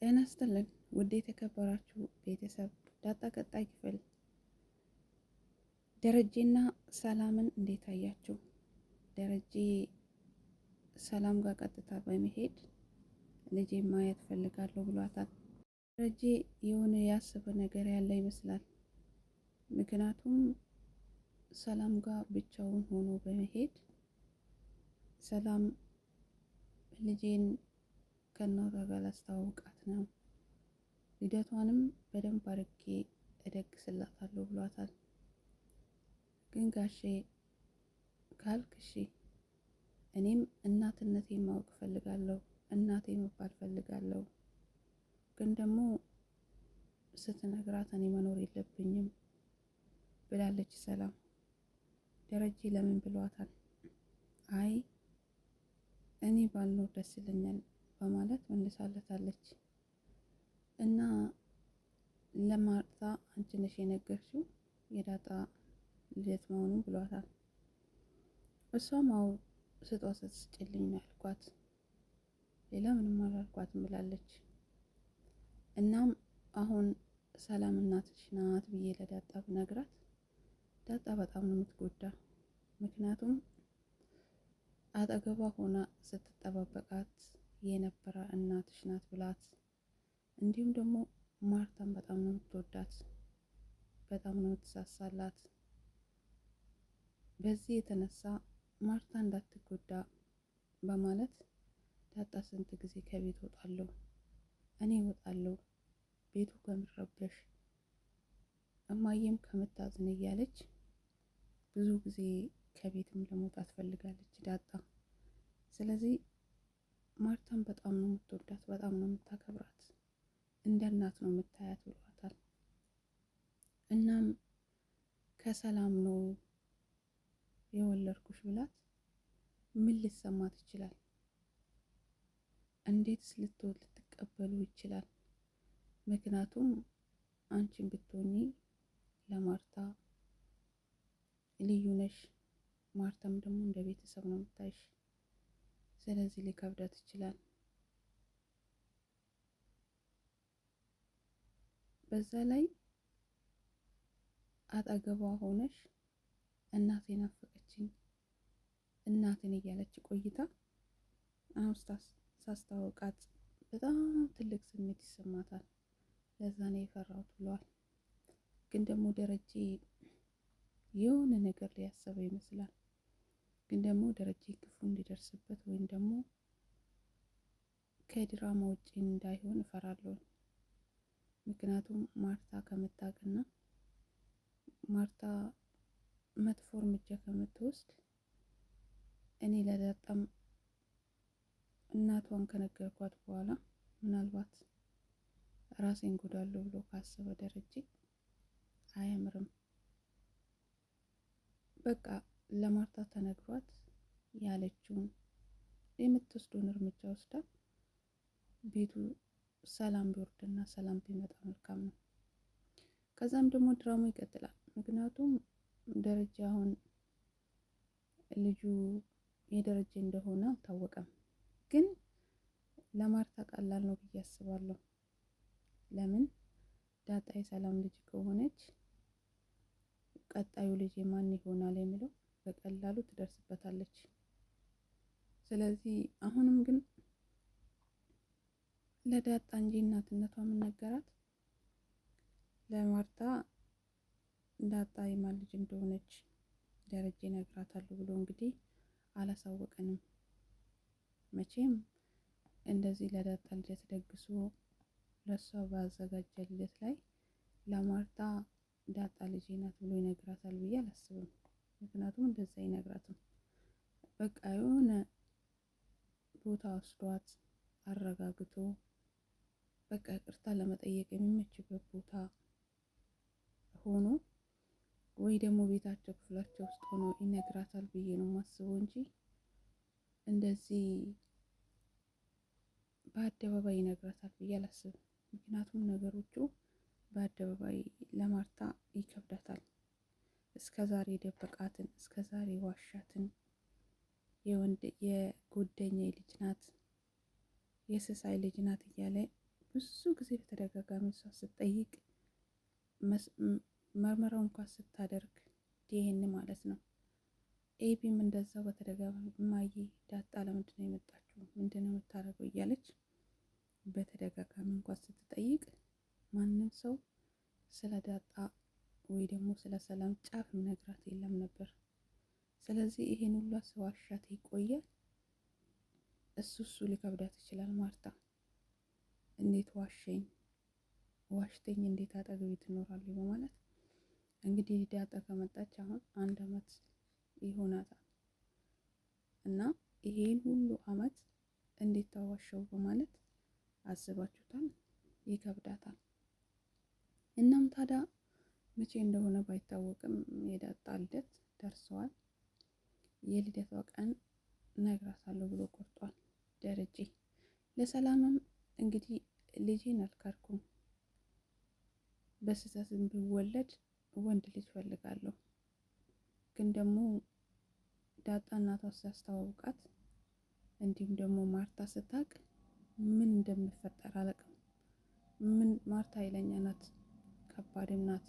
ጤና ይስጥልን ውድ የተከበራችሁ ቤተሰብ፣ ዳጣ ቀጣይ ክፍል ደረጀና ሰላምን እንዴት አያችሁ? ደረጀ ሰላም ጋር ቀጥታ በመሄድ ልጄ ማየት ፈልጋለሁ ብሏታል። ደረጀ የሆነ ያሰበ ነገር ያለ ይመስላል። ምክንያቱም ሰላም ጋር ብቻውን ሆኖ በመሄድ ሰላም ልጄን ከእናቷ ጋር ላስተዋውቃት ነው፣ ልደቷንም በደንብ አድርጌ እደግስላታለሁ ብሏታል። ግን ጋሼ ካልክ እሺ፣ እኔም እናትነቴን ማወቅ እፈልጋለሁ፣ እናቴ መባል እፈልጋለሁ። ግን ደግሞ ስትነግራት እኔ መኖር የለብኝም ብላለች ሰላም። ደረጀ ለምን ብሏታል? አይ እኔ ባልኖር ደስ ይለኛል በማለት መልሳለታለች። እና ለማርታ አንቺ ነሽ የነገርሽው የዳጣ ልደት መሆኑን ብሏታል። እሷም አዎ ስጦታ ስጭልኝ ነው ያልኳት፣ ሌላ ምንም አላልኳትም ብላለች። እናም አሁን ሰላም እናትሽ ናት ብዬ ለዳጣ ብነግራት ዳጣ በጣም ነው የምትጎዳ። ምክንያቱም አጠገቧ ሆና ስትጠባበቃት የነበረ እናትሽ ናት ብላት፣ እንዲሁም ደግሞ ማርታን በጣም ነው የምትወዳት፣ በጣም ነው የምትሳሳላት። በዚህ የተነሳ ማርታ እንዳትጎዳ በማለት ዳጣ ስንት ጊዜ ከቤት ወጣለሁ እኔ እወጣለሁ ቤቱ ከምረበሽ እማዬም ከምታዝን እያለች ብዙ ጊዜ ከቤትም ለመውጣት ፈልጋለች ዳጣ። ስለዚህ ማርታን በጣም ነው የምትወዳት፣ በጣም ነው የምታከብራት፣ እንደ እናት ነው የምታያት ብሏታል። እናም ከሰላም ነው የወለድኩሽ ብላት ምን ሊሰማት ይችላል? እንዴትስ ልትወድ ልትቀበሉ ይችላል? ምክንያቱም አንቺን ብትሆኚ ለማርታ ልዩ ነሽ፣ ማርታም ደግሞ እንደ ቤተሰብ ነው የምታይሽ። ስለዚህ ሊከብዳት ይችላል። በዛ ላይ አጠገቧ ሆነሽ እናቴ ናፈቀችኝ እናቴን እያለች ቆይታ አሁን ሳስታወቃት በጣም ትልቅ ስሜት ይሰማታል። ለዛ ነው የፈራሁት ብለዋል። ግን ደግሞ ደረጀ የሆነ ነገር ሊያሰበው ይመስላል። ግን ደግሞ ደረጀ ክፉ እንዲደርስበት ወይም ደግሞ ከድራማ ውጪ እንዳይሆን እፈራለሁ። ምክንያቱም ማርታ ከምታውቅና ማርታ መጥፎ እርምጃ ከምትወስድ እኔ ለዳጣም እናቷን ከነገርኳት በኋላ ምናልባት ራሴን ጎዳለሁ ብሎ ካሰበ ደረጀ አያምርም። በቃ ለማርታ ተነግሯት ያለችውን የምትወስደውን እርምጃ ወስዳ ቤቱ ሰላም ቢወርድና ሰላም ቢመጣ መልካም ነው። ከዛም ደግሞ ድራማው ይቀጥላል። ምክንያቱም ደረጀ አሁን ልጁ የደረጀ እንደሆነ አልታወቀም፣ ግን ለማርታ ቀላል ነው ብዬ አስባለሁ። ለምን ዳጣ የሰላም ልጅ ከሆነች ቀጣዩ ልጅ ማን ይሆናል የሚለው በቀላሉ ትደርስበታለች። ስለዚህ አሁንም ግን ለዳጣ እንጂ እናትነቷ ምን ነገራት ለማርታ ዳጣ የማን ልጅ እንደሆነች ደረጀ እነግራታለሁ ብሎ እንግዲህ አላሳወቀንም። መቼም እንደዚህ ለዳጣ ልደት ደግሶ ለእሷ ባዘጋጀ ልደት ላይ ለማርታ ዳጣ ልጄ ናት ብሎ ይነግራታል ብዬ አላስብም። ምክንያቱም እንደዛ አይነግራትም። በቃ የሆነ ቦታ ወስዷት አረጋግቶ በቃ ይቅርታ ለመጠየቅ የሚመችበት ቦታ ሆኖ ወይ ደግሞ ቤታቸው ክፍላቸው ውስጥ ሆኖ ይነግራታል ብዬ ነው የማስበው እንጂ እንደዚህ በአደባባይ ይነግራታል ብዬ አላስብም። ምክንያቱም ነገሮቹ በአደባባይ ለማርታ ይከብዳታል። እስከ ዛሬ የደበቃትን እስከ ዛሬ ዋሻትን የወንድ የጎደኛ ልጅ ናት የስሳይ ልጅ ናት እያለ ብዙ ጊዜ በተደጋጋሚ እሷ ስትጠይቅ መርመራው እንኳን ስታደርግ ዲኤን ማለት ነው። ኤቢም እንደዛው በተደጋጋሚ እማዬ ዳጣ ለምንድን ነው የመጣችው? ምንድን ነው የምታደርገው? እያለች በተደጋጋሚ እንኳን ስትጠይቅ ማንም ሰው ስለ ዳጣ ወይ ደግሞ ስለ ሰላም ጫፍ ነግራት የለም ነበር። ስለዚህ ይሄን ሁሉ ስዋሻት ይቆያል። እሱ ሊከብዳት ይችላል። ማርታ እንዴት ዋሸኝ ዋሽተኝ እንዴት አጠገቤ ትኖራለች በማለት እንግዲህ ዳጣ ከመጣች አሁን አንድ አመት ይሆናታል እና ይሄን ሁሉ አመት እንዴት ታዋሸው በማለት አስባችሁታል፣ ይከብዳታል። እናም ታዲያ መቼ እንደሆነ ባይታወቅም የዳጣ ልደት ደርሰዋል። የልደቷ ቀን ነግራታለሁ ብሎ ቆርጧል ደረጀ። ለሰላምም እንግዲህ ልጄን አልካድኩም፣ በስህተትም ቢወለድ ወንድ ልጅ ፈልጋለሁ፣ ግን ደግሞ ዳጣ እናቷ ሲያስተዋውቃት እንዲሁም ደግሞ ማርታ ስታቅ ምን እንደሚፈጠር አላውቅም። ምን ማርታ ኃይለኛ ናት፣ ከባድም ናት።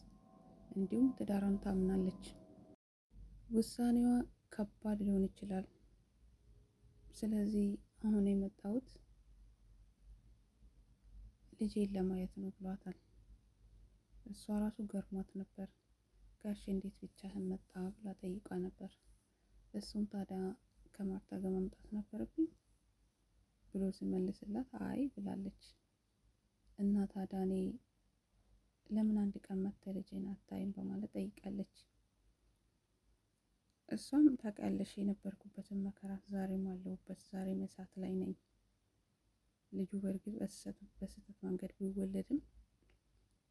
እንዲሁም ትዳሯን ታምናለች። ውሳኔዋ ከባድ ሊሆን ይችላል። ስለዚህ አሁን የመጣሁት ልጄን ለማየት ነው ብሏታል። እሷ ራሱ ገርሟት ነበር። ጋሼ እንዴት ብቻህን መጣ ብላ ጠይቃ ነበር። እሱም ታዲያ ከማርታ ጋር መምጣት ነበረብኝ ብሎ ሲመልስላት አይ ብላለች። እና ታዲያ እኔ ለምን አንድ ቀን መጥተህ ልጄን አታይም በማለት ጠይቃለች። እሷም ታውቂያለሽ የነበርኩበትን መከራ ዛሬም አለሁበት፣ ዛሬም እሳት ላይ ነኝ። ልጁ በእርግጥ በስህተት መንገድ ቢወለድም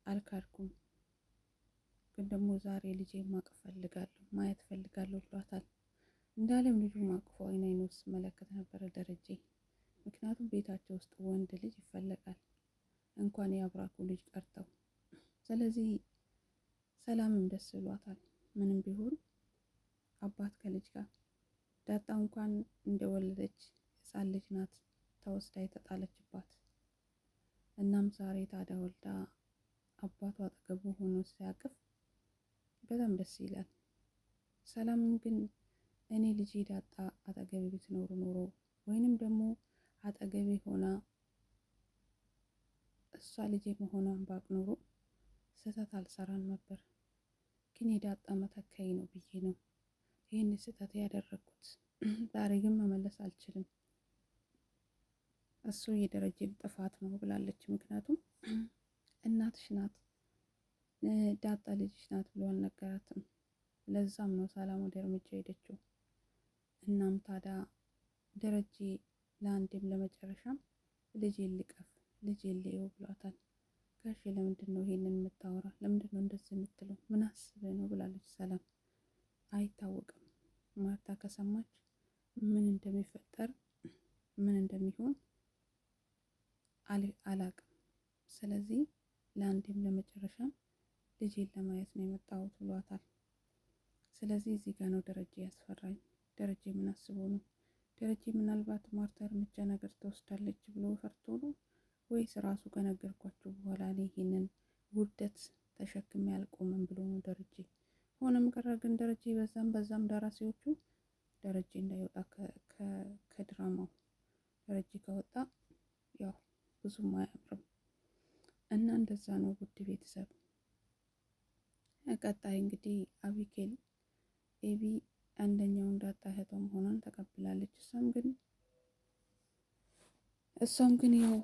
አልካድኩም፣ ግን ደግሞ ዛሬ ልጄ ማቀፍ ፈልጋለሁ፣ ማየት ፈልጋለሁ ብሏታል። እንዳለም ልጁ ማቅፎ አይን አይኑ ሲመለከት ነበረ ደረጀ። ምክንያቱም ቤታቸው ውስጥ ወንድ ልጅ ይፈለጋል፣ እንኳን የአብራኩ ልጅ ቀርተው። ስለዚህ ሰላምም ደስ ብሏታል። ምንም ቢሆን አባት ከልጅ ጋር ዳጣ እንኳን እንደወለደች ሕፃን ልጅ ናት ተወስዳ የተጣለችባት። እናም ዛሬ ታዲያ ወልዳ አባቱ አጠገቡ ሆኖ ሲያቅፍ በጣም ደስ ይላል። ሰላምም ግን እኔ ልጄ ዳጣ አጠገቤ ብትኖር ኖሮ ወይንም ደግሞ አጠገቤ ሆና እሷ ልጄ መሆኗን ባቅ ኖሮ ስህተት አልሰራም ነበር፣ ግን የዳጣ መተካይ ነው ብዬ ነው ይህን ስህተት ያደረግኩት። ዛሬ ግን መመለስ አልችልም፣ እሱ የደረጀም ጥፋት ነው ብላለች። ምክንያቱም እናትሽ ናት ዳጣ ልጅሽ ናት ብሎ አልነገራትም። ለዛም ነው ሰላም ወደ እርምጃ ሄደችው። እናም ታዲያ ደረጀ ለአንዴም ለመጨረሻም ልጄን ልቀፍ ልጄን ልየው ብሏታል። ጋሼ ለምንድን ነው ይሄንን የምታወራ? ለምንድን ነው እንደዚህ የምትለው? ምን አስበህ ነው ብላለች ሰላም። አይታወቅም ማርታ ከሰማች ምን እንደሚፈጠር ምን እንደሚሆን አላቅም። ስለዚህ ለአንዴም ለመጨረሻም ልጄን ለማየት ነው የመጣሁት ብሏታል። ስለዚህ እዚህ ጋር ነው ደረጀ ያስፈራኝ። ደረጀ ምን አስቦ ነው? ደረጀ ምናልባት ማርታ እርምጃ ነገር ትወስዳለች ብሎ ፈርቶ ነው ወይስ ራሱ ከነገርኳችሁ በኋላ እኔ ይሄንን ውርደት ተሸክሜ አልቆምም ብሎ ነው ደረጀ? ሆነም ቀረ ግን ደረጀ በዛም በዛም ደራሲዎቹ ደረጀ እንዳይወጣ ከድራማው ደረጀ ከወጣ ያው ብዙም አያምርም እና እንደዛ ነው ውድ ቤተሰብ። ቀጣይ እንግዲህ አቢጌል ኤቢ አንደኛው እንዳጣ እህቷ መሆኗን ተቀብላለች። እሷም ግን ያው